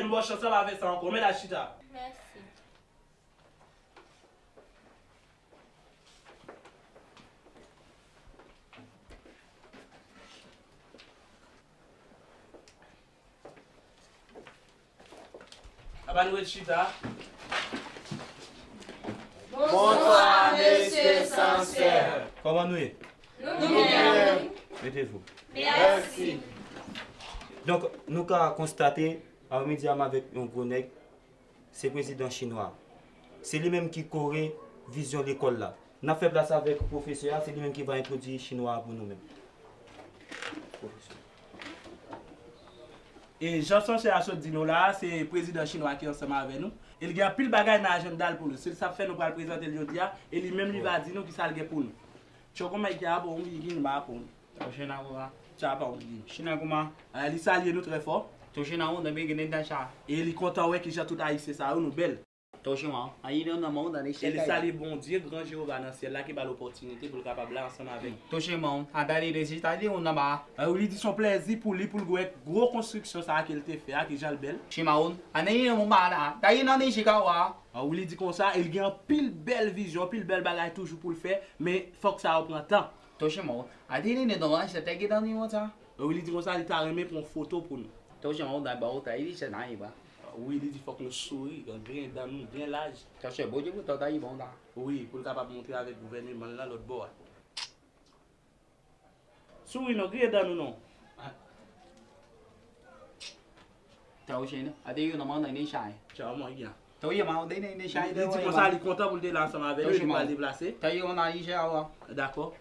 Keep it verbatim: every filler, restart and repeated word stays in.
M ba w chans la, pa fè sa ankò. Mèt al chita. Mèsi. Apa nou ret chita? Bonswa, mesye Sancer. Kòman nou ye? Nou byen, wi. Mettez-vous. Mèsi. Donk, nou ka konstate, aprèmidi a m avèk yon gwo nèg, se prezidan chinwa a. Se li menm ki kore vizyon lekòl la. N ap fè plas avèk pwofesè a, se li menm ki va entwodui chinwa a pou nou menm. Pwofesè. E jan Sancer a sot di nou la a, se prezidan chinwa ki ansanm avè nou. E l gen anpil bagay nan ajanda l pou nou. Se sa k fè nou pral prezante l jodi a. E li menm li va di nou kisa l gen pou nou. Chokoma ikiapo umbi ikini mapo. Toshina kuma. Chapa umbi. Shina kuma. Ah, li salye nou trè fò. Toshina unda bigi nenda sha. E li kontan wè kijan tout Ayisyen sa yo nou bèl. Toshima. Ayi don na maunda ne. E li salye Bondye, gran Jewova nan syèl la ki ba l opòtinite pou l kapab la ansanm avè nou. Toshima. Adali rezita li unda ba. Ah, wi, li di se yon plèzi pou li pou l wè gwo konstriksyon sa a ke l te fè a, kijan l bèl. Shimaun. Anayi no mumala. Dayi nan ni shikawa. Ah, wi, li di konsa, e l gen anpil bèl vizyon, anpil bèl bagay toujou pou l fè, men fòk sa yo pran tan. Toshima. Adili ne don se te gidan ni wata. Wi, li di konsa, li ta renmen pran yon foto pou nou. Toshima unda ba uta ili se na iba. Wi, li di fòk nou souri, gen griyen dan nou byen laj. Toshe boji bu tota ibonda. Wi, pou l kapab montre avèk gouvèneman l lan lòt bò a. Souri non, griyen dan nou non. Toshina. Ate yo nan manda ni shai. Tchao, mwen, gen. Toye ma unda ni ni shai. Li di konsa, li kontan pou l te la ansanm avè nou, li pral deplase. Toye ona ni shai awa. Dakò.